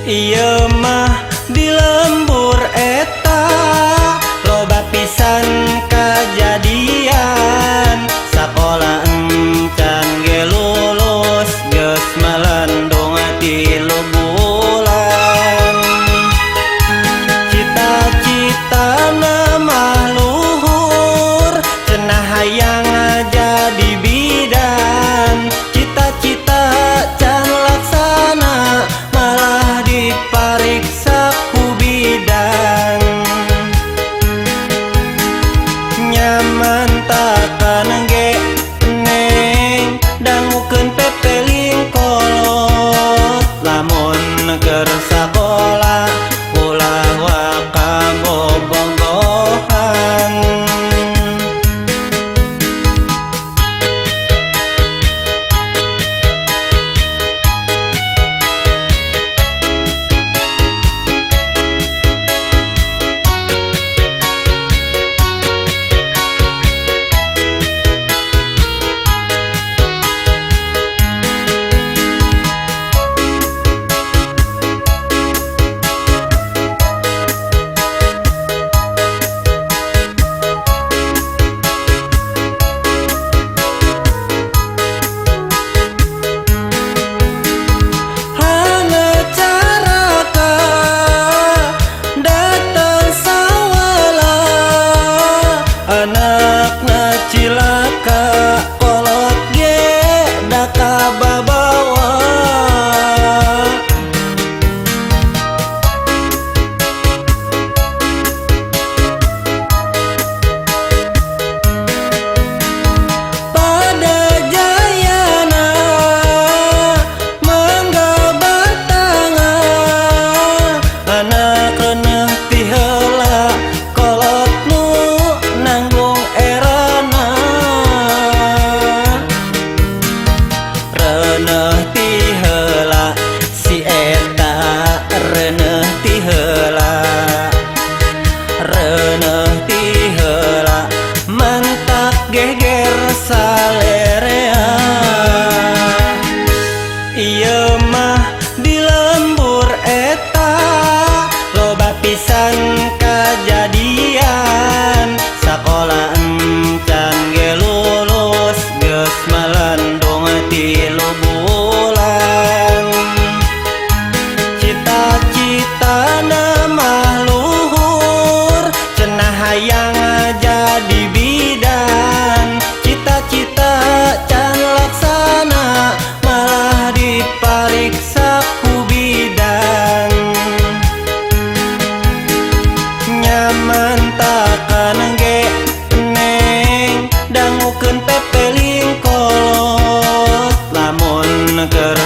Ieu mah di lembur eta loba pisan kajadian. Sakola encan ge lulus geus melandung 3 bulan. Cita-citana mah luhur cenah hayang jadi bidan. Cita-cita can laksana malah dipariksa ku bidan. Nyaman takkan ge neng dangukeun pepeling kolot. Lamun keur sakola ulah waka bobogohan. Anakna cilaka kolot ge da kababawa. Pada jayana mangga batanga anak reuneuh ti heula kolot nu nanggung erana. Reuneuh ti heula si eta reuneuh ti heula. Reuneuh ti heula mantak geger salerea. Ieu mah di lembur eta loba pisan kajadian. Sakola encan ge lulus geus melandung 3 bulan. Cita-citana mah luhur cenah hayang jadi bidan. Cita-cita can laksana malah dipariksa ku bidan. Nyaman takkan ge neng dangukeun pepeling kolot. Lamun keur